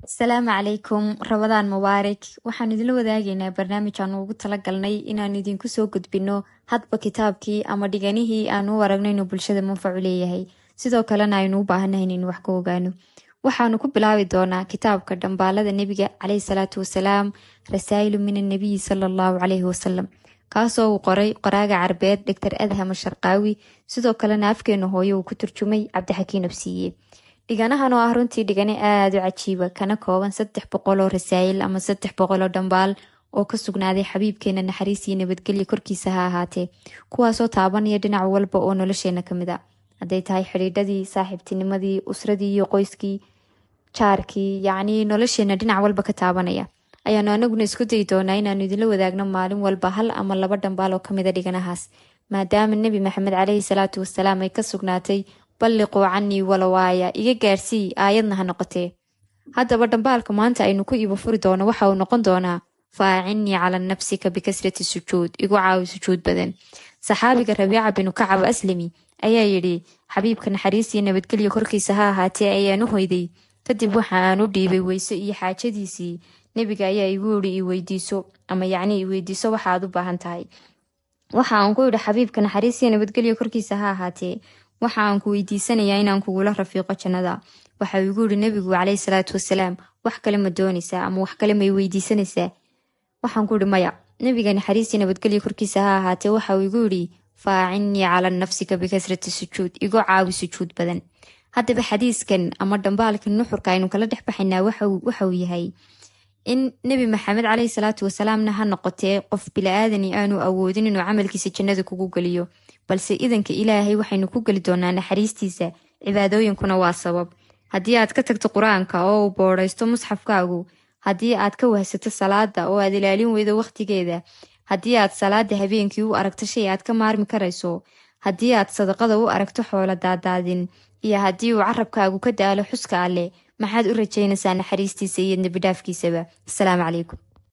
Asalaamu calaykum, Ramadaan mubaarak. Waxaan idinla wadaagaynaa barnaamij aan ugu talagalnay inaan idinku soo gudbino hadba kitaabkii ama dhiganihii aan u aragno inuu bulshada manfacu leeyahay, sidoo kalena aynu u baahanahay inaynu wax ka ogaano. Waxaanu ku bilaabi doonaa kitaabka dhambaalada nebiga caleyhi salaatu wasalaam, Rasaa'ilu min annabiyi sala allahu caleyhi wasalam, kaasoo uu qoray qoraaga Carbeed Doctor Adham Sharqaawi, sidoo kalena afkeena hooyo uu ku turjumay Cabdixakiin Absiiye. Dhiganahan oo ah runtii dhigane aada u cajiiba, kana kooban 300 oo rasaayil ama 300 oo dhambaal oo ka sugnaaday xabiibkeena, naxariis iyo nabadgelyo korkiisa ha ahaatee, kuwaasoo taabanaya dhinac walba oo nolosheena kamid a, hadday tahay xidhiidhadii saaxiibtinimadii, usradii iyo qoyskii, jaarkii, yacnii nolosheena dhinac walba ka taabanaya. Ayaanu anaguna isku dayi doonaa inaanu idinla wadaagno maalin walba hal ama laba dhambaal oo kamida dhiganahaas, maadaama Nebi Maxamed caleyhi salaatu wasalaam ay ka sugnaatay "Balliquu canii walowaaya", iga gaarsii aayadna ha noqotee. Haddaba dhambaalka maanta aynu ku ibo furi doono waxa uu noqon doonaa "Faacinnii cala nafsika bikasrati sujuud", igu caawi sujuud badan. Saxaabiga Rabiica binu Kacab Aslami ayaa yidhi: Xabiibka, naxariis iyo nabadgelyo korkiisa ha ahaatee, ayaan u hoyday. Kadib waxa aan u dhiibay weyse iyo xaajadiisii. Nebiga ayaa igu yidhi: "I weydiiso", ama yacni i weydiiso waxa aad u baahan tahay. Waxa aan ku yidhi xabiibka, naxariis iyo nabadgelyo korkiisa ha ahaatee, waxa aan ku weydiisanayaa inaan kugula rafiiqo jannada. Waxa uu igu yidhi nebigu caleyhi salaatu wasalaam: "Wax kale ma doonaysaa ama wax kale may weydiisanaysaa?" Waxaan ku idhi: "Maya." Nebiga, naxariis iyo nabadgelyo korkiisa ha ahaatee, waxa uu igu yidhi: "Faacinnii cala nafsika bikasrati sujuud", igu caawi sujuud badan. Haddaba xadiiskan ama dhambaalkan nuxurka aynu kala dhex baxaynaa waxa uu yahay in Nebi Maxamed caleyhi salaatu wasalaamna ha noqotee qof bili-aadani aanu awoodin inuu camalkiisa jannada kugu geliyo, balse idanka Ilaahay waxaynu ku geli doonaa naxariistiisa. Cibaadooyinkuna waa sabab. Haddii aad ka tagto Qur-aanka oo uu boodhaysto musxafkaagu, haddii aad ka wahsato salaada oo aad ilaalin weydo wakhtigeeda, haddii aad salaada habeenkii u aragto shay aad ka maarmi karayso, haddii aad sadaqada u aragto xoolo daadaadin, iyo haddii uu carabkaagu ka daalo xuska Alleh, maxaad u rajaynaysaa naxariistiisa iyo dembidhaafkiisaba? Asalaamu calaykum.